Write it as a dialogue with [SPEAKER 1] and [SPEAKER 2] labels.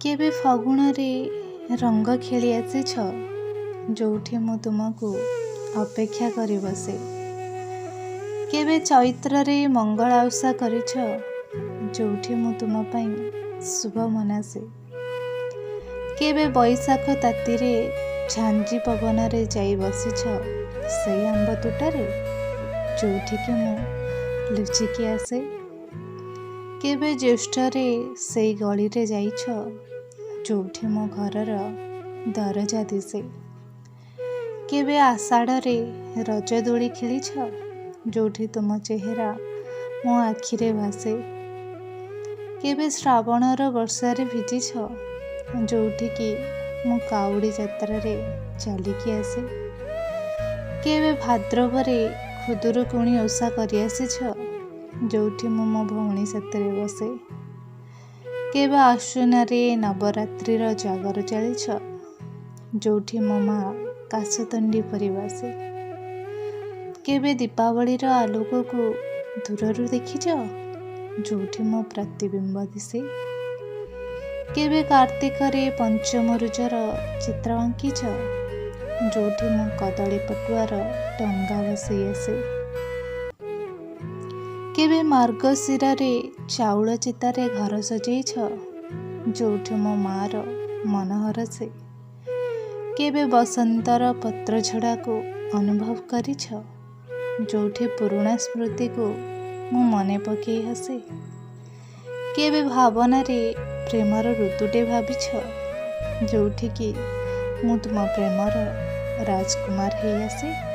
[SPEAKER 1] କେବେ ଫଗୁଣରେ ରଙ୍ଗ ଖେଳି ଆସିଛ, ଯୋଉଠି ମୁଁ ତୁମକୁ ଅପେକ୍ଷା କରି ବସେ। କେବେ ଚୈତ୍ରରେ ମଙ୍ଗଳା ଓଷା କରିଛ, ଯୋଉଠି ମୁଁ ତୁମ ପାଇଁ ଶୁଭ ମନାସେ। କେବେ ବୈଶାଖ ତାତିରେ ଝାଞ୍ଜି ପବନରେ ଯାଇ ବସିଛ ସେଇ ଆମ୍ବ ତୋଟାରେ, ଯୋଉଠିକି ମୁଁ ଲୁଚିକି ଆସେ। କେବେ ଜ୍ୟେଷ୍ଠରେ ସେଇ ଗଳିରେ ଯାଇଛ, ଯୋଉଠି ମୋ ଘରର ଦରଜା ଦିଶେ। କେବେ ଆଷାଢ଼ରେ ରଜ ଦୋଳି ଖେଳିଛ, ଯୋଉଠି ତୁମ ଚେହେରା ମୋ ଆଖିରେ ଭାସେ। କେବେ ଶ୍ରାବଣର ବର୍ଷାରେ ଭିଜିଛ, ଯୋଉଠିକି ମୁଁ କାଉଡ଼ି ଯାତ୍ରାରେ ଚାଲିକି ଆସେ। କେବେ ଭାଦ୍ରବରେ ଖୁଦୁରୁକୁଣୀ ଓଷା କରିଆସିଛ, ଯୋଉଠି ମୁଁ ମୋ ଭଉଣୀ ସାଥିରେ ବସେ। କେବେ ଆଶ୍ୱିନରେ ନବରାତ୍ରିର ଜାଗର ଜାଳିଛ, ଯୋଉଠି ମୋ ମା କାଶତଣ୍ଡି ପରି ବାସେ। କେବେ ଦୀପାବଳିର ଆଲୋକକୁ ଦୂରରୁ ଦେଖିଛ, ଯୋଉଠି ମୋ ପ୍ରତିବିମ୍ବ ଦିଶେ। କେବେ କାର୍ତ୍ତିକରେ ପଞ୍ଚମୁରୁଜର ଚିତ୍ର ଆଙ୍କିଛ, ଯୋଉଠି ମୁଁ କଦଳୀ ପଟୁଆର ଡଙ୍ଗା ଭସେଇ ଆସେ। କେବେ ମାର୍ଗଶିରରେ ଚାଉଳ ଚିତାରେ ଘର ସଜେଇଛ, ଯୋଉଠି ମୋ ମାଆର ମନ ହରଷେ। କେବେ ବସନ୍ତର ପତ୍ରଝଡ଼ାକୁ ଅନୁଭବ କରିଛ, ଯୋଉଠି ପୁରୁଣା ସ୍ମୃତିକୁ ମୁଁ ମନେ ପକେଇ ହସେ। କେବେ ଭାବନାରେ ପ୍ରେମର ଋତୁଟେ ଭାବିଛ, ଯୋଉଠିକି ମୁଁ ତୁମ ପ୍ରେମର ରାଜକୁମାର ହେଇ ଆସେ।